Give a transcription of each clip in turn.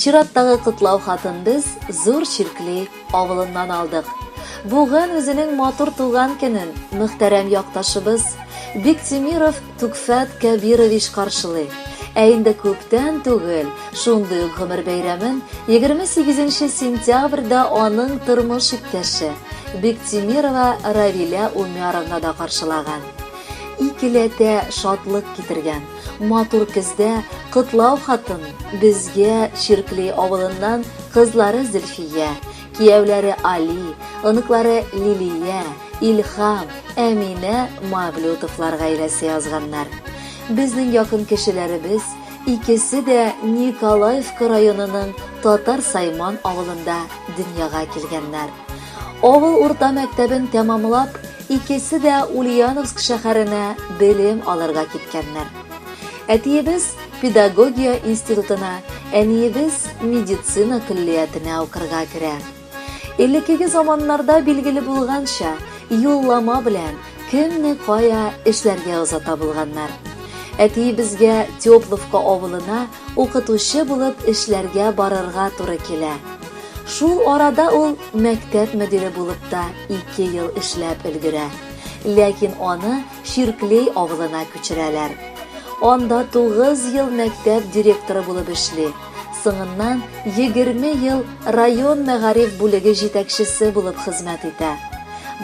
Чираттагы котлау хатын без Зур Чиркли авылыннан алдык. Бүген үзенең матур туган көнен мөхтәрәм якташыбыз Биктимиров Түкфәт Кәбирович каршылый. Ә инде күптән түгел шундый ук гомер бәйрәмен 28 сентябрьдә аның тормыш иптәше Биктимирова Равилә Умяровна да каршылаган. Икеләтә шатлык китергән матур көздә котлау хатын безгә Чиркли авылыннан кызлары Зөлфия, кияүләре Али, оныклары Лилия, Илһам, Әминә Мавлютовлар гаиләсе язганнар. Безнең якын кешеләребез икесе дә Николаевка районының Татар Сайман авылында дөньяга килгәннәр. Авыл урта мәктәбен тәмамлап, икесе дә Ульяновск шәһәренә белем алырга киткәннәр. Әтиебез педагогия институтына, әниебез медицина көллиятенә укырга керә. Элеккеге заманнарда билгеле булганча, юллама белән кемне кая эшләргә озата булганнар. Әтиебезгә Тепловка авылына укытучы булып эшләргә барырга туры килә. Шул арада ул мәктәп мөдире булып та 2 ел эшләп өлгерә. Ләкин аны Чирклей авылына күчерәләр. Анда 9 ел мәктәп директоры булып эшли. Соңыннан 20 ел район мәгариф бүлеге җитәкчесе булып хезмәт итә.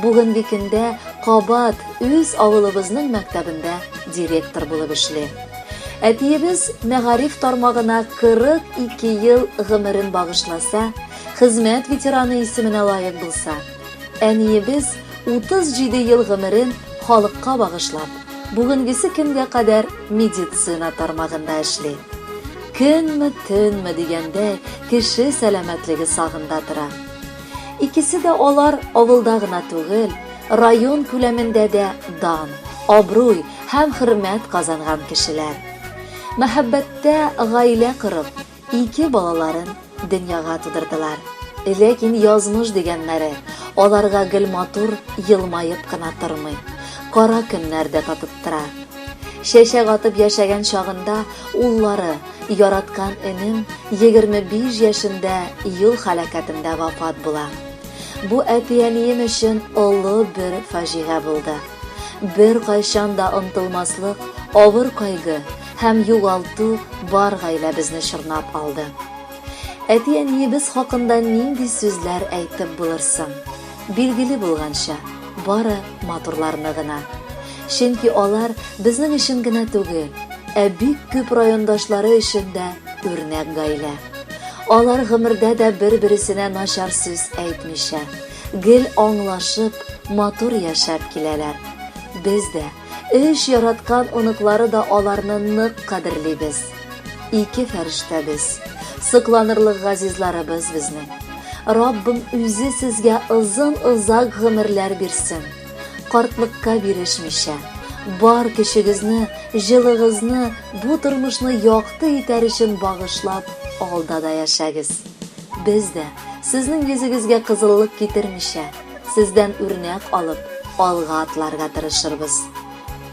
Бүгенге көндә кабат үз авылыбызның мәктәбендә директор булып эшли. Әтиебез мәгариф тармагына 42 ел гомерен багышласа, хезмәт ветераны исеменә лаек булса, әниебез 37 ел гомерен халыкка багышлап, бүгенгесе көнгә кадәр медицина тармагында эшли. Көнме, төнме дигәндәй, кеше сәламәтлеге сагында тора. Икесе дә алар авылда гына түгел, район күләмендә дә дан, абруй һәм хөрмәт казанган кешеләр. Мәхәббәттә гаилә корып, ике балаларын дөньяга тудырдылар. Ләкин язмыш дигәннәре аларга гел матур елмаеп кына тормый, кара көннәр дә татыттыра. Чәчәк атып яшәгән чагында уллары, яраткан энем 25 яшендә юл һәлакәтендә вафат була. Бу әти-әнием өчен олы бер фаҗига булды. Беркайчан да онытылмаслык авыр кайгы һәм югалту бар гаиләбезне чорнап алды. Әти-әниебез хакында нинди сүзләр әйтеп булыр соң? Билгеле булганча, бары матурларны гына. Чөнки алар безнең өчен генә түгел, ә бик күп райондашлары өчен дә үрнәк гаилә. Алар гомердә дә бер-бересенә начар сүз әйтмичә, гел аңлашып, матур яшәп киләләр. Без дә, өч яраткан оныклары да аларны нык кадерлибез. Ике фәрештәбез, сокланырлык газизларыбыз безнең. Раббым үзе сезгә озын-озак гомерләр бирсен. Картлыкка бирешмичә, бар көчегезне, җылыгызны бу тормышны якты итәр өчен багышлап, алда да яшәгез. Без дә, сезнең йөзегезгә кызыллык китермичә, сездән үрнәк алып, алга атларга тырышырбыз.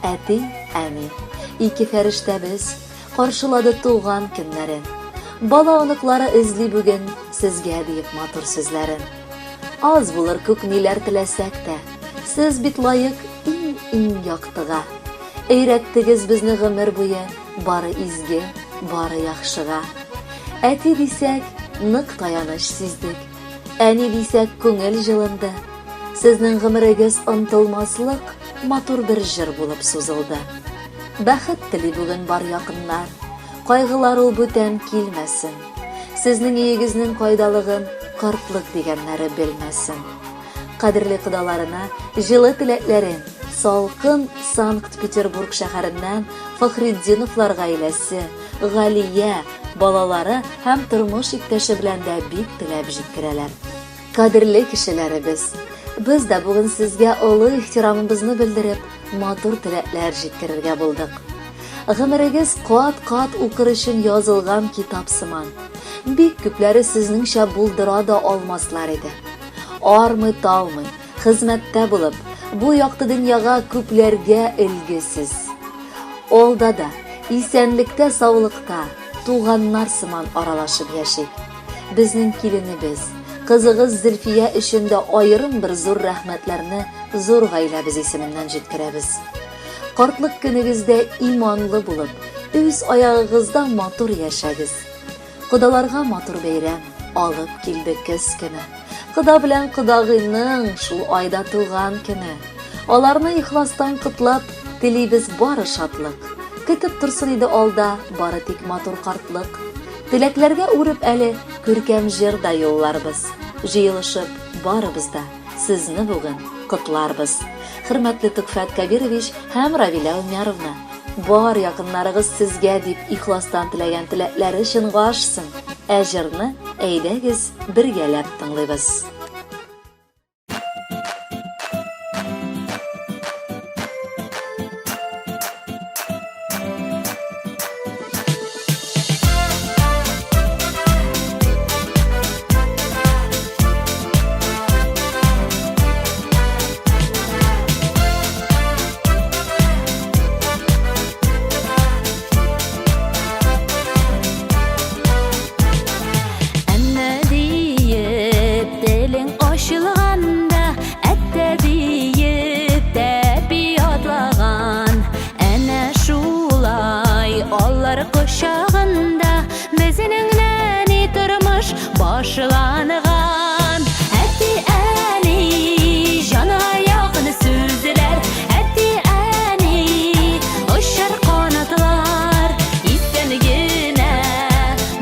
Әти, әни, ике фәрештәбез, каршылады туган көннәрен. Бала-оныклары эзли бүген сезгә диеп матур сүзләрен. Аз булыр күк ниләр теләсәк тә, сез бит лаек иң-иң яктыга. Өйрәттегез безне гомер буе бары изге, бары яхшыга. Әти дисәк, нык таяныч сиздек. Әни дисәк, күңел җылынды. Сезнең гомерегез онтылмаслык матур бер җыр булып сузылды. Бәхет тели бүген бар якыннар. Кайгылар ул бүтән килмәсен. Сезнең өегезнең кайдалыгын картлык дигәннәре белмәсен. Кадерле кодаларына җылы теләкләрен салкын Санкт-Петербург шәһәреннән Фахретдиновлар гаиләсе, Галия, балалары һәм тормыш иптәше белән дә бик теләп җиткерәләр. Кадерле кешеләребез, без дә бүген сезгә олы ихтирамыбызны белдереп, матур теләкләр җиткерергә булдык. Гомерегез кат-кат укыр өчен язылган китап сыман. Бик күпләре сезнеңчә булдыра да алмаслар иде. Армый-талмый, хезмәттә булып, бу якты дөньяга күпләргә өлге сез. Алда да, исәнлектә-саулыкта, туганнар сыман аралашып яшик. Безнең киленебез, кызыгыз Зөлфия өчен дә аерым бер зур рәхмәтләрне зур гаиләбез исеменнән җиткерәбез. Картлык көнегездә иманлы булып, үз аягыгызда матур яшәгез. Кодаларга матур бәйрәм алып килде көз көне. Кода белән кодагыйның шул айда туган көне. Аларны ихластан котлап, телибез бары шатлык. Көтеп торсын иде алда бары тик матур картлык. Теләкләргә үреп әле күркәм җыр да юлларбыз. Җыелышып барыбыз да сезне бүген котларбыз. Хөрмәтле Түкфәт Кабирович һәм Равилә Умяровна, бар якыннарыгыз сезгә дип ихластан теләгән теләкләре чынга ашсын. Ә җырны әйдәгез бергәләп тыңлыйбыз. Әннә диеп телең ачылганда, әттә диеп тәпи атлаган. Әнә шулай алар кочагында безнең нәни тормыш башланган. Әти-әни җанга якын сүзләр, әти-әни очар канатлар, исән генә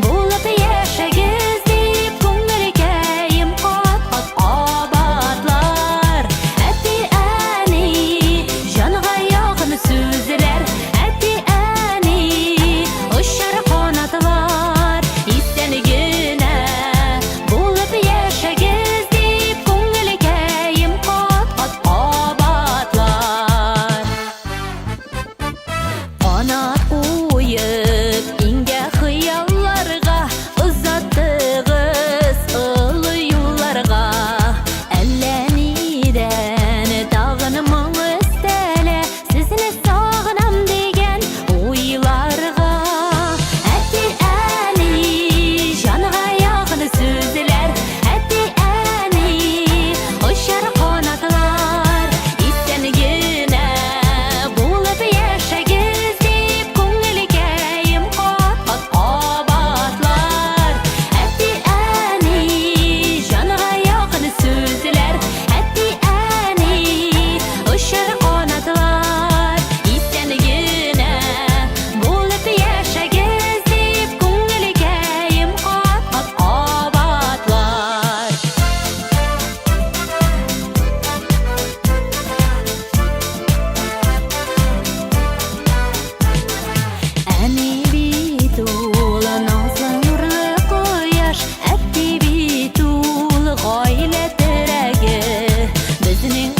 булып яшәгез дип күңелкәем кат-кат кабатлар. Әти-әни җанга якын сүзләр, әти-әни очар канатлар, исән генә булып яшәгез дип күңелкәем кат-кат кабатлар. Канат куеп иңгә хыялларга озаттыгыз олы юлларга. Әллә нидән тагын моң өстәлә сезне сагынам дигән уйларга. Әти-әни җанга якын сүзләр, әти-әни очар канатлар, исән генә булып яшәгез дип күңелкәем кат-кат кабатлар. Әти-әни җанга якын сүзләр, әти-әни очар канатлар, исән генә булып яшәгез дип күңелкәем кат-кат кабатлар. Әни бит ул назлы нурлы кояш, әти бит ул гаилә терәге. Безнең